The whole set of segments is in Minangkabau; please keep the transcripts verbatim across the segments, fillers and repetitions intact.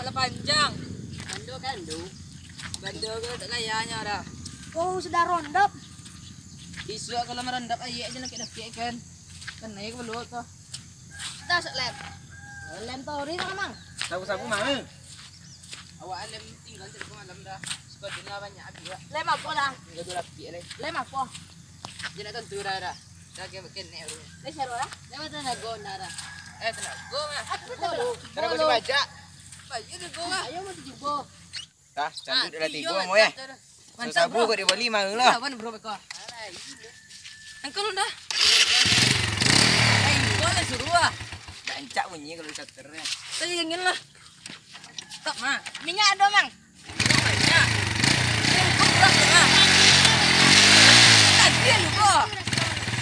Panjang. Bando kan tu. Bando ko tak kayanyo dah. Oh, sudah rondop. Isuak kalau marondop, aia aja nak dakek kan. Kan naik belok tu. Dah sok lem. Lem tori nak, Mang. Sabu-sabu, Mang. Awak lem tinggal di malam dah. Suka dengar banyak abis, Wak. Lem apa lah? Tinggal dua lapik leh. Lem apa? Dia nak tentu dah, dah. Dah kena, kena. Lem siapa lah? Lem tenaga dah. Eh, tenaga mah. Aku tahu. Tenaga si bajak. Bajak tu gua. Ayo, mau tujuh boh. Tah, cantik dah tigo mo eh. Mantap, sabu bro. Kok dibali malu lah. Lawan bro beko. Engkau lu dah. Engkau lah suruh ah. Rancak bunyi kalau shutter eh. Tadi ingin lah. Tak mah. Minyak ada, Mang. Minyak banyak. Ini engkau kurang tu mah. Tadi lu kok.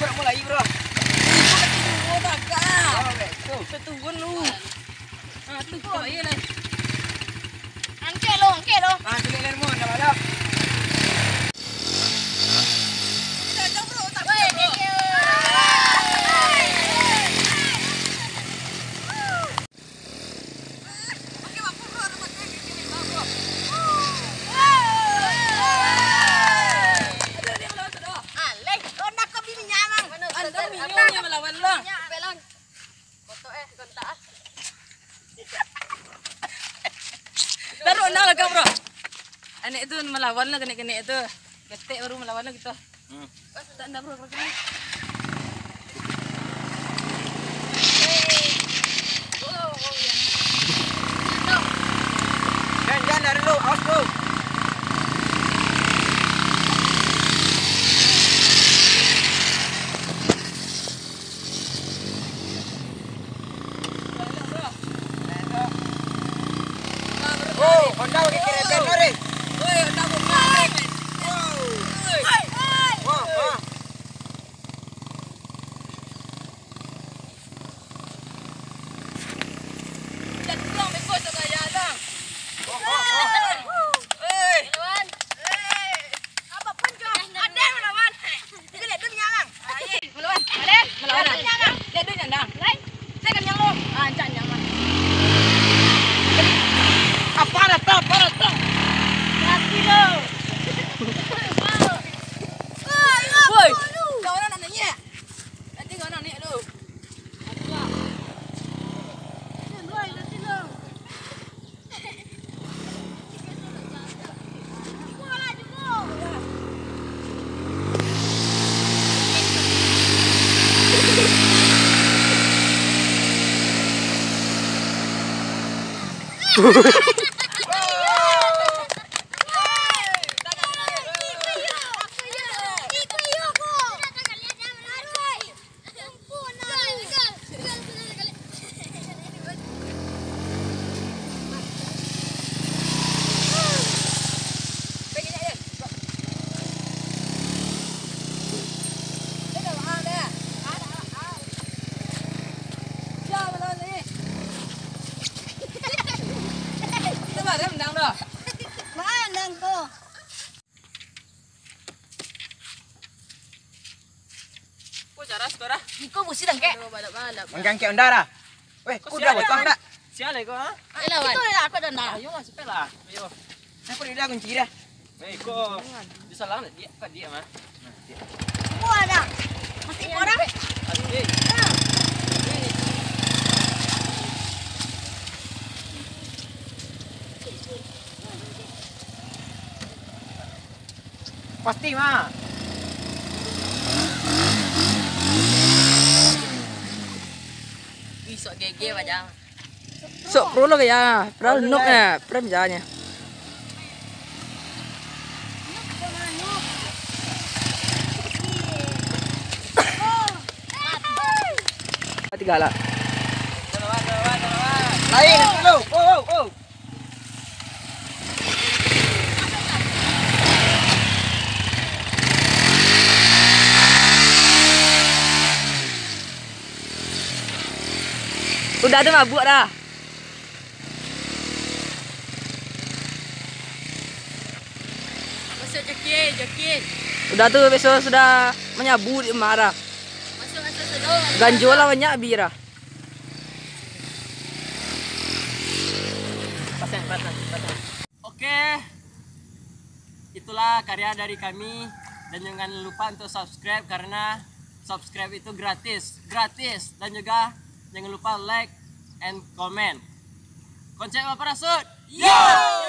Kurang mulai bro. Lu kok kaki dulu tak kak lah. Oh, baik. Tu. Ketuhun lu. Ah, tu kau ayo lah. Angkek lo, angkek lo. Ah, tu ni Lermon, dah balap. Weh, thank you. Aleh, ronda ko bini nyamang. Anda bini nyamang melawan lo. Kotok eh, kontak ah. Taruh nang lah, bro. Anek tu melawan lah, kenek-kenek tu. Ketek baru melawan lah gitu. Hmm. Tak ndak, bro, bro, bro. Jan, jan, dari dulu, awas, bro. Oh, Honda udah keren bener, eh. Woi, Honda bunga, eh. Wah, wah. Jangan pulang, beko, sama ya, Lang. Wah, wah, wah. Hei. Lawan. Hei. Apa pun, Jo. Ada yang melawan. Kita lihat dulu, Lang. Melawan. Ada. Melawan. Ada. Lihat dulu, Lang. Lain. Saya kan yang lo. Ah, Cak, yang mana? Apa rata? Apa rata? Mati lo. Woi, kau orang nak naik? Nanti kau nak naik dulu. Ko cara skor ah. Iko busi dangkek. Balap-balap. Mangkangkek onda dah. Weh, ko kuda sia botong dah. Sia lah iko, ha? Ayo lawan. Iko lah, aku dah ndak. Ayo lah, cepet lah. Ayo. Aku dah kunci dah. Weh, iko. Disalang dah dia, kok dia mah. Nah, dia. Semua ada. Masih kurang. Aduh, eh. Pasti mah. Ih, sok gege, Bajang. Sok pro lo kaya, pro nok ya, pro misalnya. Tiga lah. Lain, itu lo. Oh, oh, oh. Udah tu mabuk dah. Masuk joki, joki. Udah tu besok sudah manyabu di rumah dah. Masuk, masuk, masuk. Ganjo lah banyak bira. Oke, itulah karya dari kami. Dan jangan lupa untuk subscribe, karena subscribe itu gratis, gratis. Dan juga jangan lupa like and comment. Konsep Baparasut, yo!